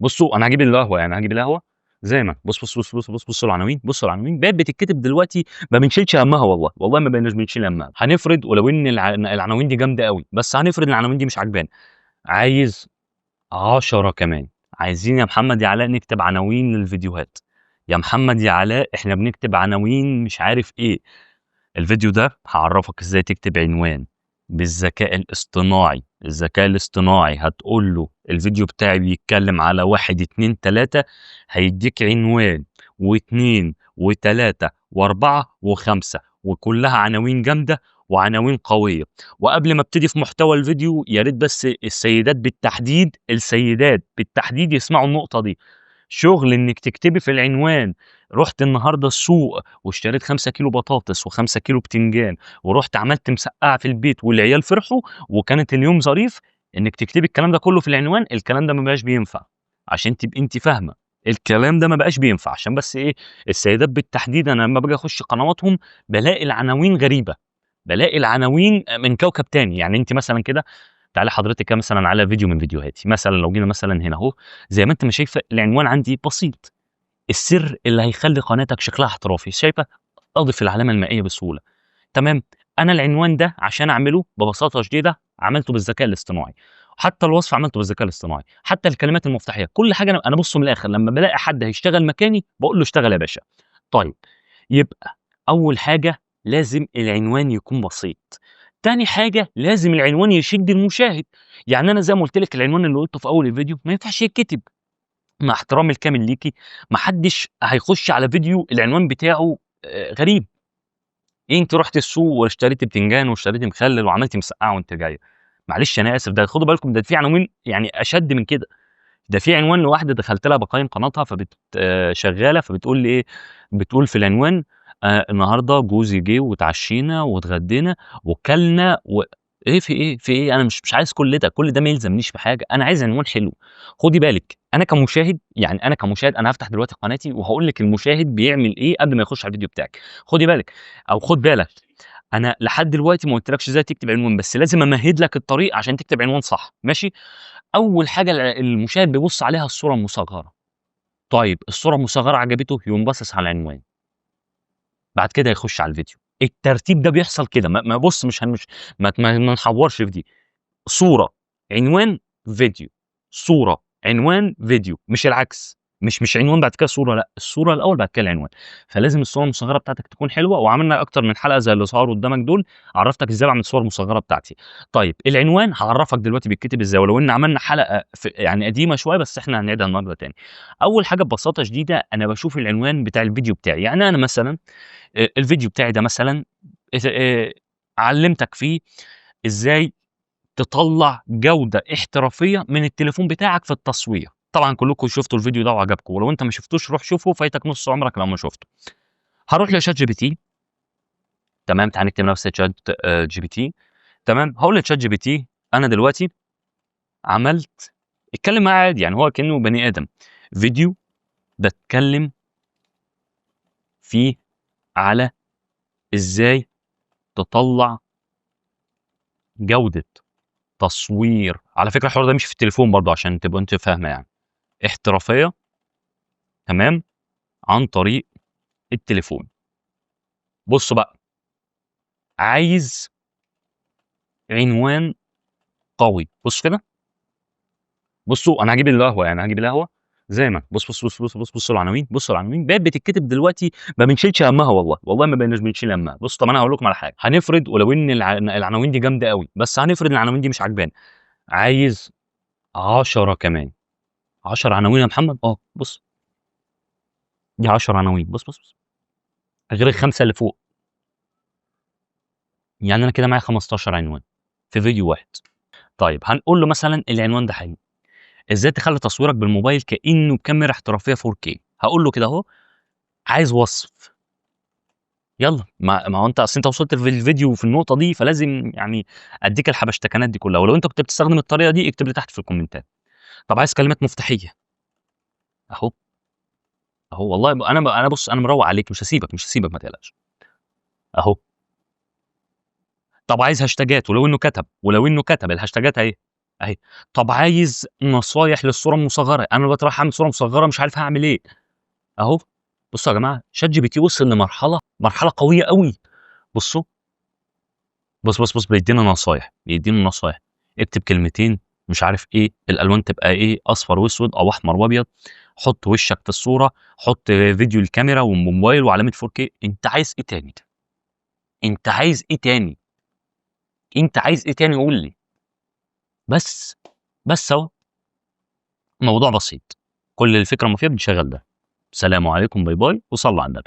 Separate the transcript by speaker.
Speaker 1: بصوا انا هجيب القهوه، يعني هجيب القهوة زي ما بص بص بص بص بص بصوا العناوين، بصوا العناوين بقت بتتكتب دلوقتي، ما بنشيلش همها والله، والله ما بقيناش بنشيل همها. هنفرض ولو ان العناوين دي جامدة قوي، بس هنفرض العناوين دي مش عجباني، عايز 10 كمان. عايزين يا محمد يا علاء نكتب عناوين للفيديوهات، يا محمد يا علاء احنا بنكتب عناوين مش عارف ايه. الفيديو ده هعرفك ازاي تكتب عنوان بالذكاء الاصطناعي. الذكاء الاصطناعي هتقول له الفيديو بتاعي بيتكلم على 1 2 3، هيديك عنوان و2 و3 و4 و5، وكلها عناوين جامدة وعناوين قوية. وقبل ما ابتدي في محتوى الفيديو، يا ريت بس السيدات بالتحديد، السيدات بالتحديد يسمعوا النقطة دي. شغل انك تكتبي في العنوان رحت النهارده السوق واشتريت 5 كيلو بطاطس و5 كيلو بتنجان ورحت عملت مسقعه في البيت والعيال فرحوا وكانت اليوم ظريف، انك تكتبي الكلام ده كله في العنوان، الكلام ده ما بقاش بينفع. عشان تبقي انت فاهمه الكلام ده ما بقاش بينفع. عشان بس ايه، السيدات بالتحديد انا لما باجي اخش قنواتهم بلاقي العناوين غريبة، بلاقي العناوين من كوكب تاني. يعني انت مثلا كده تعالي حضرتك كده مثلا على فيديو من فيديوهاتي، مثلا لو جينا مثلا هنا اهو، زي ما انت ما شايفه العنوان عندي بسيط، السر اللي هيخلي قناتك شكلها احترافي، شايفه اضف العلامة المائية بسهولة. تمام، انا العنوان ده عشان اعمله ببساطة شديدة عملته بالذكاء الاصطناعي، حتى الوصف عملته بالذكاء الاصطناعي، حتى الكلمات المفتاحيه، كل حاجة. انا بص من الاخر لما بلاقي حد هيشتغل مكاني بقول له اشتغل يا باشا. طيب يبقى اول حاجة لازم العنوان يكون بسيط. تاني حاجة لازم العنوان يشد المشاهد. يعني انا زي ما قلت لك العنوان اللي قلته في اول الفيديو ما ينفعش يتكتب، مع احترامي الكامل ليكي ما حدش هيخش على فيديو العنوان بتاعه غريب. إيه انت رحت السوق واشتريتي بتنجان واشتريتي مخلل وعملتي مسقعه وانت جاية؟ معلش انا اسف، ده خدوا بالكم ده في عناوين يعني اشد من كده. ده في عنوان لواحدة دخلت لها بقايم قناتها فبت شغالة، فبتقول لي ايه، بتقول في العنوان النهارده جوزي جه وتعشينا واتغدينا وكلنا و ايه في ايه في ايه. انا مش عايز كل ده، كل ده ما يلزمنيش في حاجة، انا عايز عنوان حلو. خدي بالك انا كمشاهد، يعني انا كمشاهد انا هفتح دلوقتي قناتي وهقول لك المشاهد بيعمل ايه قبل ما يخش على الفيديو بتاعك. خدي بالك او خد بالك، انا لحد دلوقتي ما قلتلكش ازاي تكتب عنوان، بس لازم امهد لك الطريق عشان تكتب عنوان صح. ماشي، اول حاجة المشاهد بيبص عليها الصورة المصغرة. طيب الصورة المصغرة عجبته يقوم باصص على العنوان، بعد كده يخش على الفيديو. الترتيب ده بيحصل كده، ما بص مش مش ما, ما, ما نحورش في دي. صوره عنوان فيديو، صوره عنوان فيديو، مش العكس، مش عنوان بعد كده صوره، لا الصورة الاول بعد كده العنوان. فلازم الصورة المصغرة بتاعتك تكون حلوة، وعملنا اكتر من حلقة زي اللي ظهروا قدامك دول، عرفتك ازاي بعمل صور مصغرة بتاعتي. طيب العنوان هعرفك دلوقتي بيتكتب ازاي، ولو ان عملنا حلقة في يعني قديمة شوية بس احنا هنعيدها النهارده تاني. اول حاجة ببساطة شديدة انا بشوف العنوان بتاع الفيديو بتاعي. يعني انا مثلا الفيديو بتاعي ده مثلا علمتك فيه ازاي تطلع جوده احترافية من التليفون بتاعك في التصوير. طبعا كلكم شفتوا الفيديو ده وعجبكم، ولو انت ما شفتوش روح شوفه، فايتك نص عمرك لو ما شفته. هروح ل ChatGPT. تمام، تعال نكتب نفس ChatGPT. تمام، هقول ل ChatGPT انا دلوقتي عملت، اتكلم معاه عادي يعني هو كانه بني ادم، فيديو بتكلم فيه على ازاي تطلع جوده تصوير، على فكرة الحوار ده مش في التليفون برضه عشان تبقى انت فاهمه، يعني احترافية، تمام، عن طريق التليفون. بصوا بقى، عايز عنوان قوي. بصوا كده، بصوا انا هجيب القهوة، يعني هجيب القهوة زي ما بص بص بص بص بص بصوا العناوين، بصوا العناوين بقت بتتكتب دلوقتي، ما بنشيلش همها والله، والله ما بقيناش بنشيل همها. بصوا طب انا هقول لكم على حاجة، هنفرض ولو ان العناوين دي جامدة قوي، بس هنفرض العناوين دي مش عجباني، عايز 10 كمان، 10 عناوين يا محمد. بص دي 10 عناوين، بص بص بص، غير ال5 اللي فوق، يعني انا كده معايا 15 عنوان في فيديو واحد. طيب هنقول له مثلا العنوان ده حلو، ازاي تخلي تصويرك بالموبايل كانه بكاميرا احترافية 4K. هقول له كده اهو، عايز وصف، يلا ما هو انت اصل انت وصلت في الفيديو في النقطة دي، فلازم يعني اديك الحبشتكنات دي كلها. ولو انت كنت بتستخدم الطريقة دي اكتب لي تحت في الكومنتات. طب عايز كلمات مفتاحيه، اهو اهو، والله انا بص انا مروق عليك، مش هسيبك مش هسيبك ما تقلقش، اهو. طب عايز هاشتاجات، ولو انه كتب، ولو انه كتب الهاشتاجات اهي. أهي. طب عايز نصايح للصورة المصغرة، أنا دلوقتي رايح أعمل صورة مصغرة مش عارف هاعمل إيه، أهو. بصوا يا جماعة، ChatGPT وصل لمرحلة، مرحلة قوية أوي. بصوا، بُص، بُص، بُص، بيدّينا نصايح، بيدّينا نصايح، اكتب كلمتين مش عارف إيه، الألوان تبقى إيه، أصفر وأسود أو أحمر وأبيض، حُط وشّك في الصورة، حُط فيديو الكاميرا والموبايل وعلامة 4K. أنت عايز إيه تاني؟ أنت عايز إيه تاني؟ أنت عايز إيه تاني قُل لي؟ بس، بس أهو. موضوع بسيط، كل الفكرة وما فيها بنشغّل ده. سلام عليكم، bye bye، وصلّوا على النبي.